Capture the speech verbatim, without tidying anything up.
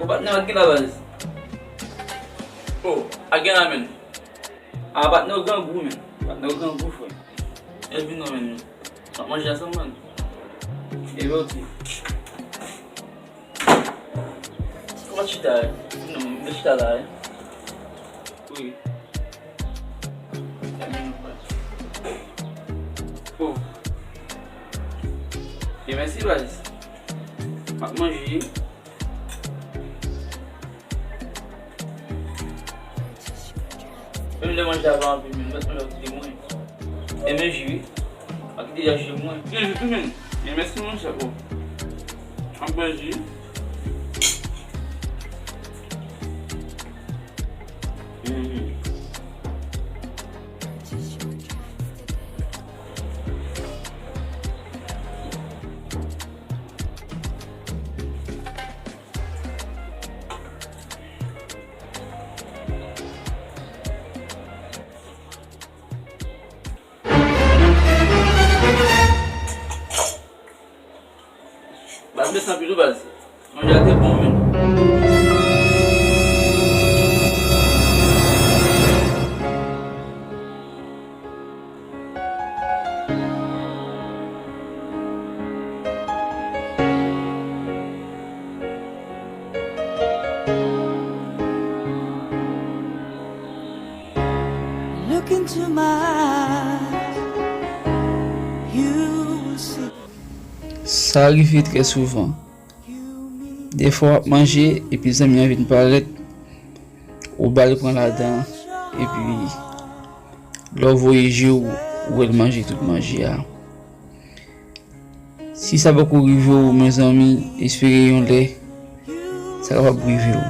Patnè, w gen la baz. Oh, a gen la menm. A, patnè w grangou menm. Patnè w grangou, frè. Elvin non menm. M ap manje ansanm, man. Ebyen, ok. Kòman chita a? Non, m chita la, wi. Oh. Byen, mèsi, baz. M ap manje. Menm lè manje a pa anpil, menm lòt manje a kite mwen. E men ji, wi. A kite a ji mwen. Byen, ji tou menm. Byen, mèsi, monchè, bro. Ap bwè ji. Mhm. Baz, mèsi anpil wi, baz. Manje a te bon, menm. Look into my eyes, you will see. Sa rive trè souvan. Defwa w ap manje, epi zanmi an vin parèt, ou ba l pran ladan, epi lè w voye je w, ou wè l manje tout manje a. Si sa poko rive w, mezanmi, espere yon lè sa kapab rive w.